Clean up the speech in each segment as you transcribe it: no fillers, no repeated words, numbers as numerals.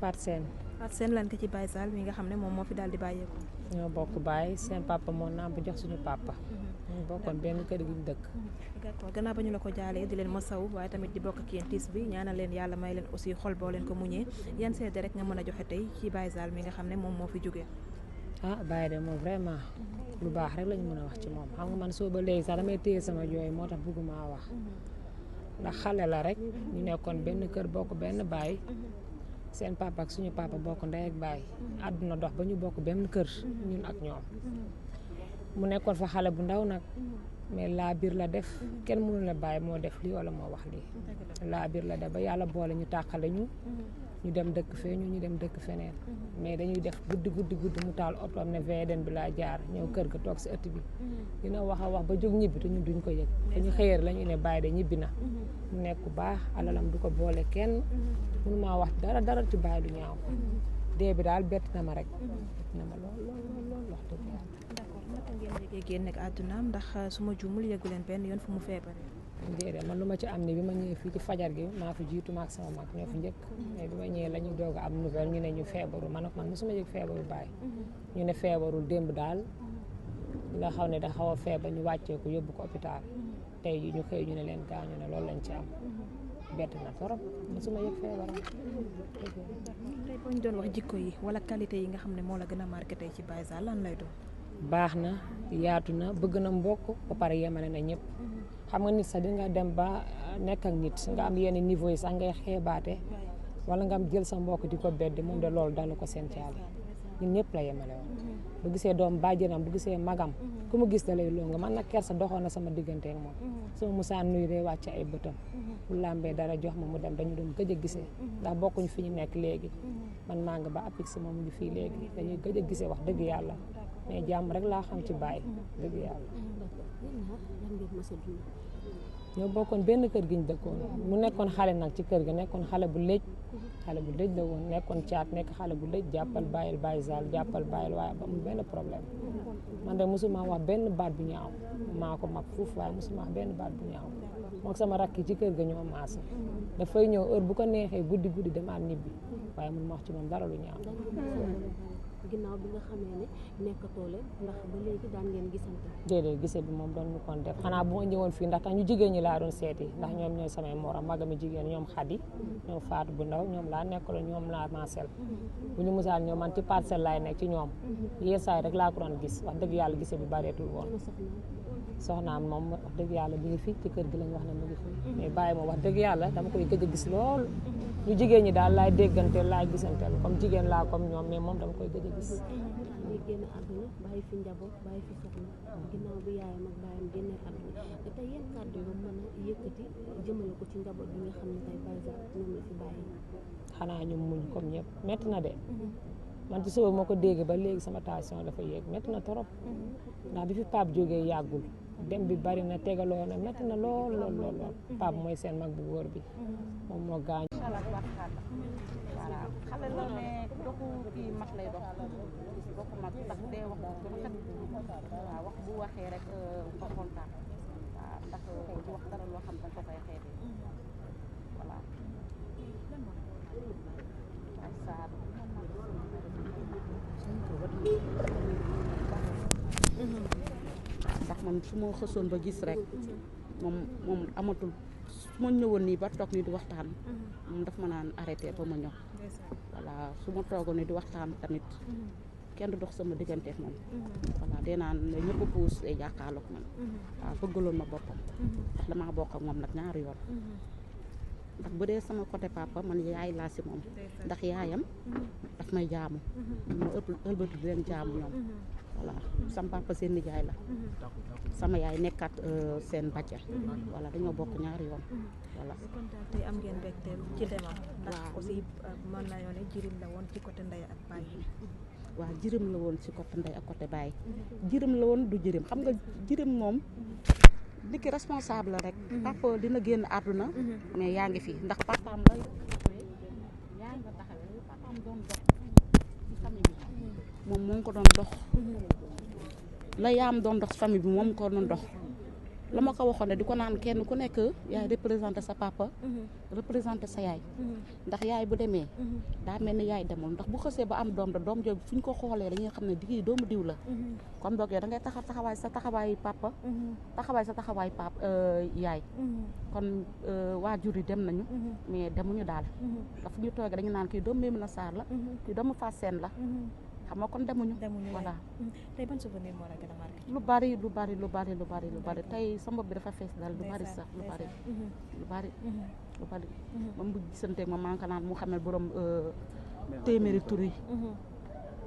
Fatou Sène. Fatou Sène lan nga ci Baye Sall mi nga xam ne moom moo fi daal di bàyyeeku. ñoo bokk baay seen papa moo naam bu jox suñu papa. ñu bokkoon benn kër gi ñu dëkk. d'accord gannaaw ba ñu la ko jaalee di leen masaw waaye tamit di bokk ak yéen tiis bi ñaanal leen yàlla may leen aussi xol boo leen ko muñee yan seede rek nga mën a joxe tey ci Baye Sall mi nga xam ne moom moo fi jógee. Baye de moom vraiment lu baax rek lañu mën a wax ci moom xam nga man soo ba léegi sax damay téye sama jooy moo tax bëgguma wax ndax xale la rek ñu nekkoon benn kër bokk benn baay seen papa ak suñu papa bokk ndey ak baay àdduna dox ba ñu bokk benn kër ñun ak ñoom mu nekkoon fa xale bu ndaw nag mais laa biir la def kenn mënu la bàyyi moo def lii wala moo wax lii laa biir la def ba yàlla boole ñu tàqale ñu dem dëkk fee ñu dem dëkk feneen mais dañuy def guddi mu taal oto am ne VDN bi laa jaar ñëw kër ga toog si ëtt bi dina wax a wax ba jóg ñibbi te ñun duñ ko yëg te ñu xëyër la ñu ne bàyyi de ñibbi na mu nekk bu baax alalam du ko boole kenn mënu maa wax dara ci bàyyi du ñaaw dee bi daal bett na ma rek bett na ma lool wax dëgg yàlla. d'accord naka ngeen yëgee génn ak àddunaam ndax su ma juumul yëgu leen benn yoon fu mu feebaree. déedéet man lu ma ci am ni bi ma ñëwee fii ci fajar gi maa fi jiitu maak sama mag ñoo fi njëkk mais bi ma ñëwee la ñu doog a am nouvelle ñu ne ñu feebaru man ak man mosuma yëg feebaru bàyyi ñu ne feebarul démb daal nga xaw ne da xaw a feebar ñu wàccee ko yóbbu ko hôpital tey ji ñu xëy ñu ne leen gaañu ne loolu lañ ci am bett na torop mosuma yëg feebaram. tey boo ñu doon wax jikko yi wala qualité yi nga xam ne moo la gën a marqué tey ci Baye Sall lan lay doon. baax na yaatu na bëgg na mbokk ba pare yemale na ñëpp xam nga nit sax di nga dem ba nekk ak nit nga am yenn niveau yi sax ngay xeebaate wala nga am jël sa mbokk di ko beddi moom de loolu dalu ko seen caali ñun ñëpp la yemale woon bu gisee doom bàjjenam bu gisee magam ku mu gis da lay loo nga man nag kersa doxoon na sama diggante ak moom sama musaan nuyu dee wàcc ay bëtam bu làmbee dara jox ma mu dem dañu doon gëj a gisee ndax bokkuñu fi ñu nekk léegi man maa nga ba apix moom ñu fii léegi dañuy gëj a gisee wax dëgg yàlla mais jàmm rek laa xam ci Baye dëgg yàlla. ñoo bokkoon benn kër gi ñu dëkkoon mu nekkoon xale nag ci kër ga nekkoon xale bu lëj la woon nekkoon caat nekk xale bu lëj jàppal bàyyil Baye Sall jàppal bàyyil waaye ba amul benn problème man de mosuma wax benn baat bu ñaaw maa ko mag fuuf waaye mosuma wax benn baat bu ñaaw moom sama rakk yi ci kër ga ñoo maase dafay ñëw heure bu ko neexee guddi demaat ñibbi waaye mun ma wax ci moom dara lu ñaaw. ginnaaw bi nga xamee ne nekkatoo leen ndax ba léegi daan ngeen gisante. déedéet gise bi moom doon ñu kon def xanaa bu ma ñëwoon fii ndax ñu jigéen ñi laa doon seeti ndax ñoom ñooy samay morom magami jigéen ñoom Xadi ñoom Faatu bu ndaw ñoom laa nekkaloon ñoom laa maasel bu ñu musaan ñoom man ci parcelle laay nekk ci ñoom yéen saay rek laa ko doon gis wax dëgg yàlla gise bi bareetul woon soxnaam moom wax dëgg yàlla bi ngi fi ci kër gi lañ wax ne mu ngi fi mais bàyyi moom wax dëgg yàlla dama koy gëj a gis lool ñu jigéen ñi daal laay dégganteel laay gisanteel comme jigéen laa comme ñoom mais moom dama koy gëj a gis. muy génn àdduna bàyyi fi njaboot bàyyi fi soxna ginnaaw bi yaayam ak baayam génnee àdduna te tey yéen kàddu nga mën a yëkkati jëmale ko ci njaboot bi nga xam ne tey Baye Sall ñoom la fi bàyyi. xanaa ñu muñ comme ñëpp métti na de man ci suba moo ko dégg ba léegi sama tension dafa yéeg métti na trop ndax bi fi Pape jógee yàggul dem bi bari na tegaloo na métti na lool Pape mooy seen mag bu góor bi moom moo gaañ. voilà xale la mais doxu kii mag lay dox doxu mag ndax dee wax bu rafet waaw wax bu waxee rek nga kontaan waaw ndax du wax dara loo xam ne ko koy xeetee voilà ay saar ndax man su ma xësoon ba gis rek moom amatul su ma ñëwoon nii ba toog nii di waxtaan moom daf ma naan arrêté ba ma ñëw voilà su ma toogoon nii di waxtaan tamit kenn du dox sama diggante ak moom voilà dee naan ne ñëpp puus day jàkkaarloog man waaw bëggaloon ma boppam ndax damaa bokk ak moom nag ñaari yoon ndax bu dee sama côté papa man yaay laa si moom ndax yaayam daf may jaamu ma ëlbatu di leen jaamu ñoom voilà sama papa seen nijaay la sama yaay nekkat seen bàjja voilà dañoo bokk ñaari yoon voilà. kon daal tey am ngeen mbégte ci demam. ndax aussi mën nañoo ne jirim la woon ci côté ndey ak baay. waaw jirim la woon ci côté ndey ak côté baay jirim la woon du jirim xam nga jirim moom nit ki responsable la rek. papa dina génn àdduna mais yaa ngi fi ndax papaam lay yaa nga taxawee papaam doon dox ci famille bi moom moo ko doon dox la yaam doon dox famille bi moom ko doon dox la ma ko waxoon ne di ko naan kenn ku nekk yaay représenté sa papa représenté sa yaay ndax yaay bu demee daa mel ni yaay demul ndax bu xësee ba am doom da doom jooju fu ñu ko xoolee dañuy xam ne digii doomu diw la kon boog yow da ngay taxawaay sa taxawaay papa taxawaay sa taxawaay yaay kon waajur yi dem nañu mais demuñu daal ndax fu ñu toogee dañu naan kii doomu Maimouna Sarr la kii doomu Fass Sène la xam nga kon demuñu voilà tey ban souvenir moo la gën a marqué lu bari tey sama bopp bi dafa fees dal lu bari sax lu bari moom bu gisanteeg ma manque naan mu xamee borom téeméeri tur yi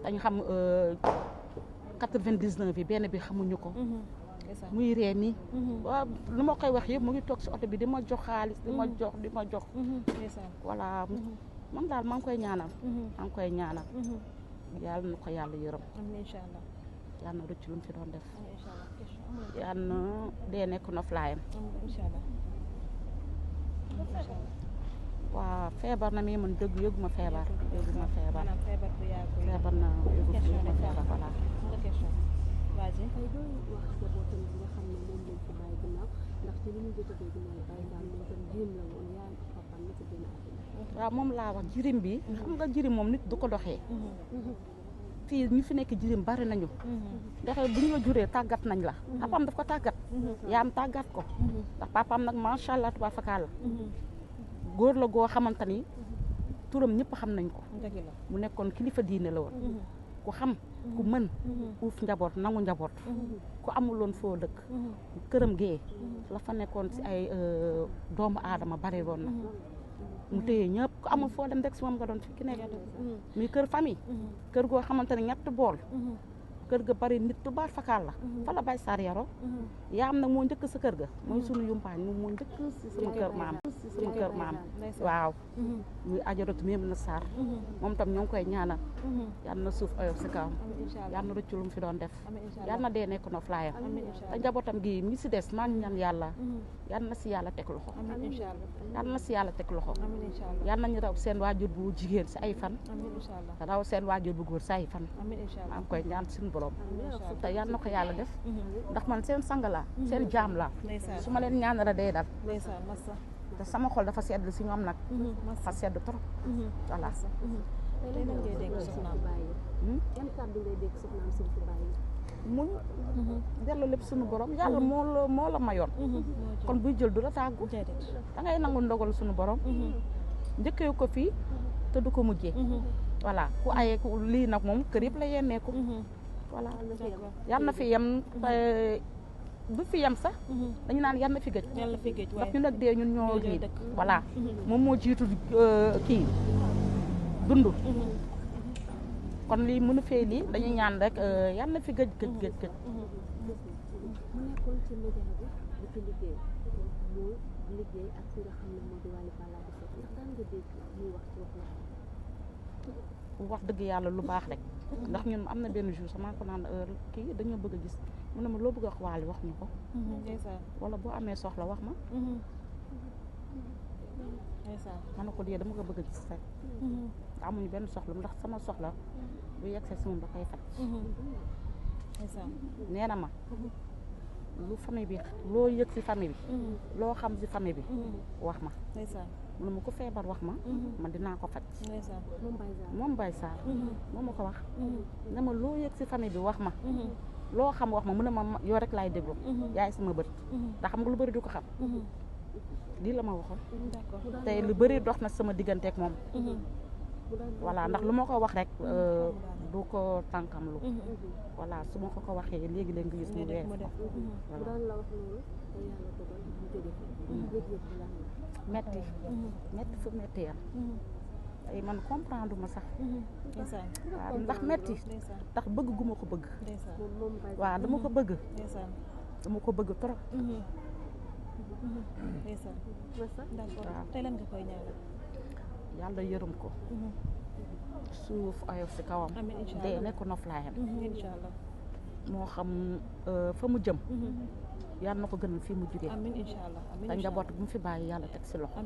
dañu xam 99 yi benn bi xamuñu ko muy ree nii waaw lu ma koy wax yëpp mu ngi toog si oto bi di ma jox xaalis di ma jox voilà man daal maa ngi koy ñaanal yàlla na ko yàlla yërëm inshallah yàlla na rëcc lu mu fi doon def yàlla na dee nekk noflaayam waaw feebar na mais man dëgg yëguma feebar feebar na yëguma feebar voilà tey dooy wax njabootam bi nga xam ne moom lañ fi bàyyi ginnaaw ndax ci li ñu jot a dégg mooy Baye Zale moom tam jirim la woon yaayam ak papaam ñëpp génn àddina waaw moom laa wax jirim bi xam nga jirim moom nit du ko doxee fii ñu fi nekk jirim bari nañu ndax bu ñu la juree tàggat nañ la papaam daf ko tàggat yaam tàggat ko ndax papaam nag macha allah tubaab fakkaal la góor la goo xamante ni turam ñëpp xam nañ ko mu nekkoon kilifa diine la woon ku xam ku mën uuf njaboot nangu njaboot ku amuloon foo dëkk këram gee la fa nekkoon ci ay doomu aadama bari woon na mu téye ñëpp ku amul foo dem rek si moom nga doon fi ki nekk muy kër famille kër goo xamante ne ñett bool kër ga bari nit tubaar fakkaal la fa la Baye Sarr yaroo yaam nag moo njëkk sa kër ga mooy sunu yumpaañ moom moo njëkk si sama kër maam waaw muy ajaratu Maimouna Sarr moom tam ñoo ngi koy ñaanal yal na suuf oyof si kawam yal na rëccu lu mu fi doon def yal na dee nekk no flaayam te njabootam gi mi si des maa ngi ñaan yàlla yal na si yàlla teg loxo yal na si yàlla teg loxo yal nañu raw seen waajur bu jigéen si ay fan raw seen waajur bu góor si ay fan maa ngi koy ñaan suñu borom te yal na ko yàlla def ndax man seen sang la seen jaam la su ma leen ñaan la day dal te sama xol dafa sedd si ñoom nag dafa sedd trop voilà tey lan ngay dégg soxnaam yan kàddu ngay dégg soxnaam si fi bàyyi muñ delloo lépp suñu borom yàlla moo la mayoon kon buy jël du la tàggu da ngay nangu ndogal suñu borom njëkkee ko fii te du ko mujjee voilà ku ayee lii nag moom kër yëpp la yenneeku voilà yal na fi yem du fi yem sax dañu naan yal na fi gëj ndax ñu nag dee ñun ñoo lii voilà moom moo jiitu kii dund kon lii mënu fee lii dañuy ñaan rek yal na fi gëj mu nekkoon ci média bi di ci liggéey muy liggéey ak ki nga xam ne moo di Wally Ballago Seck ndax daan nga dégg muy wax ci wax dëgg yàlla lu baax rek ndax ñun am na benn jour sama ko naan kii dañoo bëgg a gis mu ne ma loo bëgg a wax Wally wax ñu ko wala boo amee soxla wax ma ma ne ko dee dama ko bëgg a gis rek amuñu benn soxla ndax sama soxla bu yegsee si moom da koy faj nee na ma lu famille bi loo yëg si famille bi loo xam si famille bi wax ma mu ne ma ko feebar wax ma man dinaa ko faj moom Baye Sarr moom ma ko wax ne ma loo yëg si famille bi wax ma loo xam wax ma mu ne ma yow rek laay déglu yaay sama bët ndax xam nga lu bëri du ko xam lii la ma waxoon tey lu bëri dox na sama digganteek moom voilà ndax lu ma ko wax rek du ko tànkam lu voilà su ma ko waxee léegi nga gis mu wees metti fu metti yam ay man comprendre ma sax waaw ndax metti ndax bëgg gu ma ko bëgg waaw dama ko bëgg trop d'accord tey lan nga koy ñaanal yàlla yërëm ko suuf oyof si kawam dee nekk noflaayam inshallah moo xam fa mu jëm yàlla na ko gënal fii mu jógee amiin inshallah te njaboot bu mu fi bàyyi yàlla teg si loxo